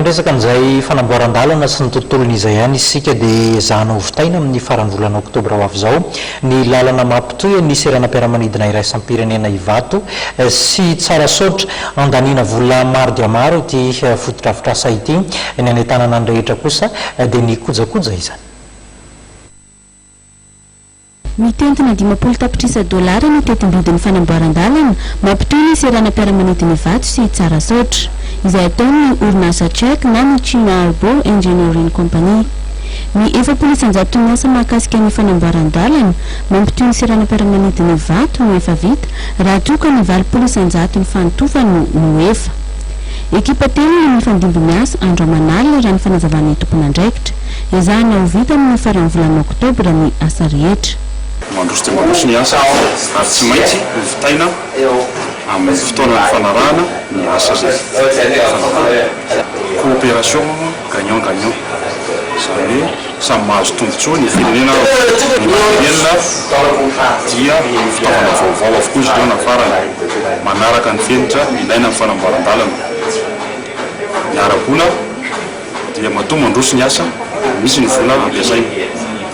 Miresaka an'izay fanamboaran-dalana sy ny tontolony izay ihany isika dia ezahana hovitaina amin'ny faran'ny volana oktobra ho avy izao ny lalana mampitohy ny seranam-piaramanidina iraisam-pirenena Ivato sy Tsarasaotra. Andaniana vola maro dia maro ity fotodrafitrasa ity. Ny hanentanana ny rehetra kosa dia ny kojakoja izany. Mitentina 50 tapitrisa dolara ny tetimbidin'ny fanamboaran-dalana mampitohy ny seranam-piaramanidina Ivato sy Tsarasaotra, izay ataon'ny orinasa Tchèque na ny China Harbour Engineering Company. Ny 40 isan-jaton'ny asa mahakasika ny fanamboaran-dalana mampitohy ny seranam-piaramanidina Ivato no efa vita, raha toa ka ny 80 isan-jaton'ny fanotofana no efa. Ekipa telo no mifandimby miasa andro aman'alina raha ny fanazavan'ny tompon'andraikitra. Ezahina ho vita amin'ny faran'ny volana oktobra ny asa rehetra. Mandroso dia mandroso ny asa ary tsy maintsy hovitaina amin'ny fotoana nifanarahana ny asa izay nifanarahana. Coopération gagnant gagnant, izany hoe samy mahazo tombontsoa ny firenena ny matériel dia fitaovana vaovao avokoa izy ireo nafarana, manaraka ny fenitra ilaina amin'ny fanamboaran-dalana. Ny ara-bola. dia matoa mandroso ny asa, misy ny vola ampiasaina.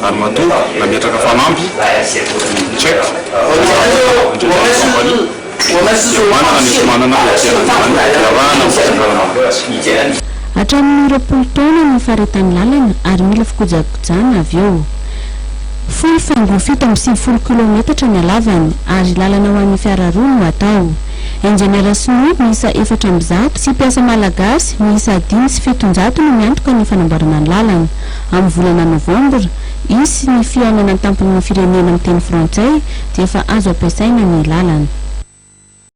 Ary matoa nametraka fanamby ny Tchèque, Engineering Company, dia manana ny enti-manana hiatrehana an'izany iarahana amin'ny fanjakana malagasy. Hatramin'ny 20 taona ny faharetan'ny lalana ary mila fikojakojana avy eo. 10,97 kilaometatra ny halavany ary lalana ho an'ny fiara roa no atao. Injeniera sinoa miisa 104 sy mpiasa malagasy miisa 705 no miantoka ny fanamboarana ny lalana. Amin'ny volana novambra, hisy ny fihaonana an-tampon'ny firenena miteny frantsay dia efa azo ampiasaina ny lalana.